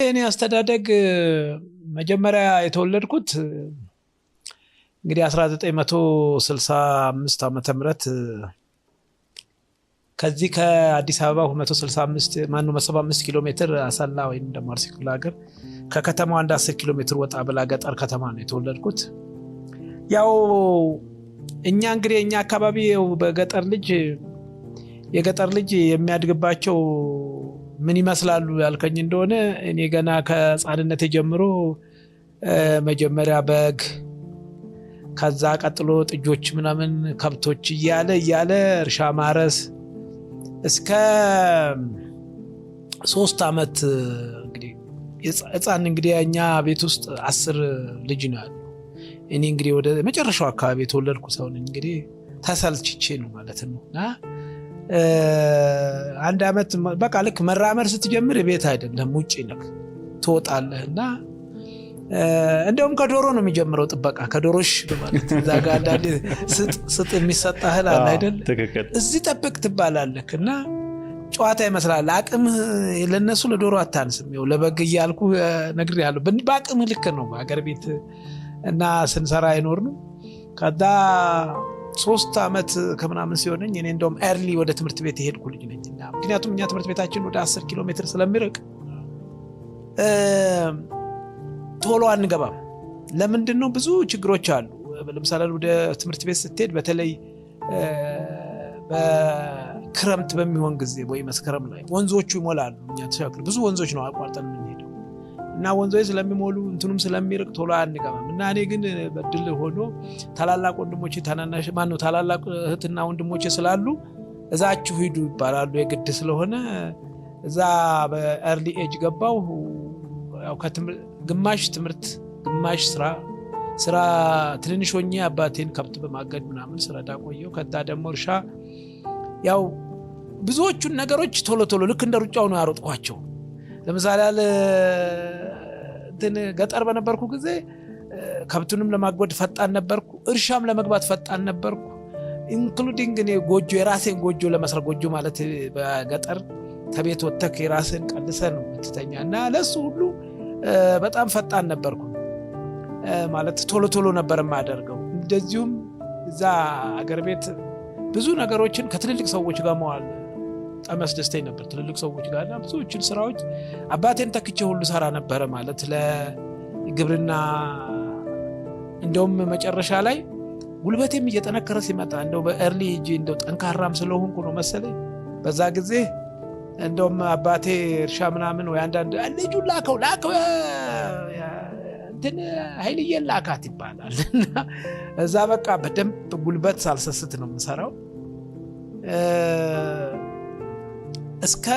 የኔ አስተዳደግ መጀመሪያ የተወለድኩት እንግዲህ 1965 ዓመተ ምህረት ከዚህ ከአዲስ አበባ 165 ማነው 75 ኪሎ ሜትር አሰላ ወይም ደግሞ አርሲ ክፍለ ሀገር ከከተማው አንድ 10 ኪሎ ሜትር ወጣ ብላ ገጠር ከተማ ነው የተወለድኩት። ያው እኛ እንግዲህ እኛ አካባቢ በገጠር ልጅ የገጠር ልጅ የሚያድግባቸው ምን ይመስላሉ ያልከኝ እንደሆነ፣ እኔ ገና ከህፃንነቴ ጀምሮ መጀመሪያ በግ፣ ከዛ ቀጥሎ ጥጆች ምናምን ከብቶች እያለ እያለ እርሻ ማረስ እስከ 3 ዓመት። እንግዲህ ህፃን እንግዲህ እኛ ቤት ውስጥ 10 ልጅ ነው ያለው። እኔ እንግዲህ ወደ መጨረሻው አካባቢ የተወለድኩ ሰው ነኝ። እንግዲህ ተሰልችቼ ነው ማለት ነው። እና 1 ዓመት በቃ ልክ መራመድ ስትጀምር ቤት አይደለም ውጭ ነህ፣ ትወጣለህ። እና እንደውም ከዶሮ ነው የሚጀምረው ጥበቃ፣ ከዶሮሽ በማለት እዛ ጋር አንዳንዴ ስጥ ስጥ የሚሰጥ እህል አለ አይደል? ትክክል። እዚህ ጠብቅ ትባላለህ እና ጨዋታ ይመስላል። አቅምህ ለነሱ ለዶሮ አታንስም። ይኸው ለበግ እያልኩ ነግሬሃለሁ። በአቅምህ ልክ ነው ሀገር ቤት እና ስንሰራ አይኖርንም። ከዛ 3 ዓመት ከምናምን ሲሆነኝ እኔ እንደውም early ወደ ትምህርት ቤት የሄድኩ ልጅ ነኝ። እና ምክንያቱም እኛ ትምህርት ቤታችን ወደ 10 ኪሎ ሜትር ስለሚርቅ ቶሎ አንገባም። ለምንድን ነው? ብዙ ችግሮች አሉ። ለምሳሌ ወደ ትምህርት ቤት ስትሄድ በተለይ በክረምት በሚሆን ጊዜ ወይ መስከረም ላይ ወንዞቹ ይሞላሉ። እኛ ተሻግረን ብዙ ወንዞች ነው አቋርጠን የምንሄደው እና ወንዞች ስለሚሞሉ እንትኑም ስለሚርቅ ቶሎ አንገባም። እና እኔ ግን በእድል ሆኖ ታላላቅ ወንድሞቼ፣ ታናናሽ ማነው ታላላቅ እህትና ወንድሞቼ ስላሉ እዛችሁ ሂዱ ይባላሉ። የግድ ስለሆነ እዛ በ early age ገባሁ። ያው ግማሽ ትምህርት ግማሽ ስራ። ስራ ትንንሽ ሆኜ አባቴን ከብት በማገድ ምናምን ስረዳ ቆየሁ። ከዛ ደግሞ እርሻ። ያው ብዙዎቹን ነገሮች ቶሎ ቶሎ ልክ እንደ ሩጫው ነው ያሮጥኳቸው። ለምሳሌ ያህል እንትን ገጠር በነበርኩ ጊዜ ከብቱንም ለማገድ ፈጣን ነበርኩ፣ እርሻም ለመግባት ፈጣን ነበርኩ። Including እኔ ጎጆ፣ የራሴን ጎጆ ለመስራት። ጎጆ ማለት በገጠር ከቤት ወጥተህ የራስህን ቀልሰህ ነው የምትተኛ እና ለሱ ሁሉ በጣም ፈጣን ነበርኩ። ማለት ቶሎ ቶሎ ነበር የማደርገው። እንደዚሁም እዛ አገር ቤት ብዙ ነገሮችን ከትልልቅ ሰዎች ጋር መዋል በጣም ያስደስተኝ ነበር። ትልልቅ ሰዎች ጋር እና ብዙዎችን ስራዎች አባቴን ተክቼ ሁሉ ሰራ ነበረ። ማለት ለግብርና እንደውም መጨረሻ ላይ ጉልበቴም እየጠነከረ ሲመጣ እንደው በ early age እንደው ጠንካራም ስለሆንኩ ነው መሰለኝ፣ በዛ ጊዜ እንደውም አባቴ እርሻ ምናምን ወይ አንዳንድ ልጁን ላከው ላከው እንትን ኃይልዬን ላካት ይባላል። እና እዛ በቃ በደንብ ጉልበት ሳልሰስት ነው የምሰራው። እስከ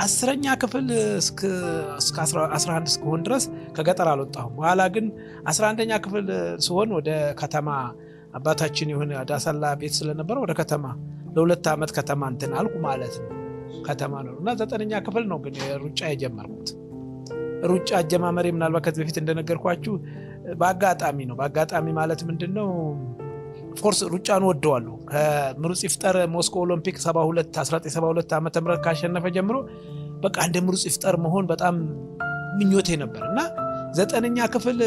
10ኛ ክፍል፣ እስከ 11 እስክሆን ድረስ ከገጠር አልወጣሁም። በኋላ ግን 11ኛ ክፍል ስሆን ወደ ከተማ አባታችን የሆነ አዳሰላ ቤት ስለነበረ ወደ ከተማ ለ2 ዓመት ከተማ እንትን አልኩ ማለት ነው። ከተማ ነው እና ዘጠነኛ ክፍል ነው ግን ሩጫ የጀመርኩት። ሩጫ አጀማመሬ ምናልባት ከዚህ በፊት እንደነገርኳችሁ በአጋጣሚ ነው። በአጋጣሚ ማለት ምንድን ነው? Of course ሩጫን ወደዋለሁ። ከምሩጽ ይፍጠር ሞስኮ ኦሎምፒክ 72 1972 ዓ ም ካሸነፈ ጀምሮ በቃ እንደ ምሩጽ ይፍጠር መሆን በጣም ምኞቴ ነበር። እና ዘጠነኛ ክፍል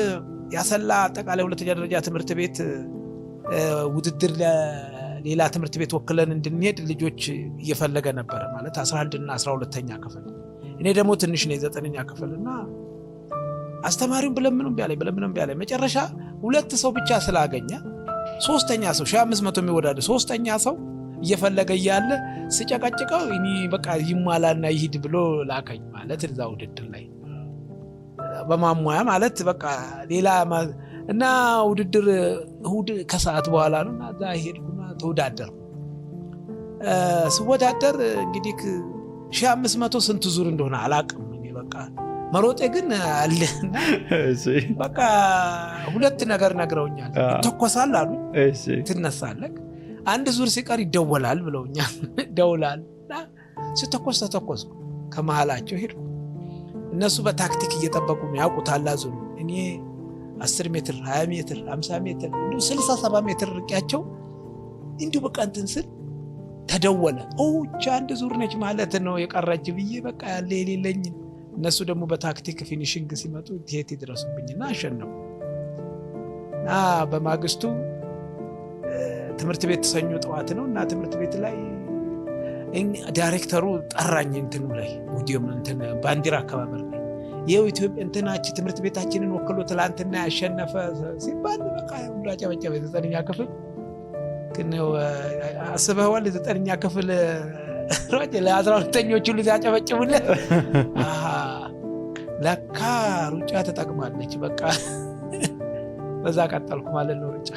ያሰላ አጠቃላይ ሁለተኛ ደረጃ ትምህርት ቤት ውድድር ሌላ ትምህርት ቤት ወክለን እንድንሄድ ልጆች እየፈለገ ነበረ፣ ማለት 11 እና 12ኛ ክፍል። እኔ ደግሞ ትንሽ ነኝ፣ ዘጠነኛ ክፍል። እና አስተማሪውን ብለምንም እምቢ አለኝ፣ ብለምንም እምቢ አለኝ። መጨረሻ ሁለት ሰው ብቻ ስላገኘ ሶስተኛ ሰው፣ 1500 የሚወዳደር ሶስተኛ ሰው እየፈለገ እያለ ስጨቀጭቀው እኔ በቃ ይሟላና ይሂድ ብሎ ላከኝ ማለት እዛ ውድድር ላይ በማሟያ ማለት በቃ ሌላ እና ውድድር እሑድ ከሰዓት በኋላ ነው እና እዛ ሄድኩና ተወዳደርኩ። ስወዳደር እንግዲህ 1500 ስንት ዙር እንደሆነ አላቅም። እኔ በቃ መሮጤ ግን አለ። በቃ ሁለት ነገር ነግረውኛል። ይተኮሳል አሉ፣ ትነሳለህ። አንድ ዙር ሲቀር ይደወላል ብለውኛል። ደውላል እና ሲተኮስ ተተኮስኩ። ከመሀላቸው ሄድኩ። እነሱ በታክቲክ እየጠበቁ ነው፣ ያውቁታል ዙሩ። እኔ 10 ሜትር፣ 20 ሜትር፣ 50 ሜትር፣ እንዲሁ 60 70 ሜትር ርቄያቸው እንዲሁ በቃ እንትን ስል ተደወለ። ኦ አንድ ዙር ነች ማለት ነው የቀረች ብዬ በቃ ያለ የሌለኝን እነሱ ደግሞ በ tactic finishing ሲመጡ የት ይድረሱብኝና አሸነፉ። እና በማግስቱ ትምህርት ቤት ሰኞ ጠዋት ነው እና ትምህርት ቤት ላይ ዳይሬክተሩ ጠራኝ። እንትኑ ላይ podium እንትን ባንዲራ አከባበር ላይ ይኸው ኢትዮጵያ እንትናችን ትምህርት ቤታችንን ወክሎ ትላንትና ያሸነፈ ሲባል በቃ ሁሉ አጨበጨበ። ዘጠነኛ ክፍል ግን አስበኸዋል? የዘጠነኛ ክፍል ሯጭ ለ12ተኞች ሁሉ ሲያጨበጭቡለት ለካ ሩጫ ትጠቅማለች። በቃ በዛ ቀጠልኩ ማለት ነው ሩጫ።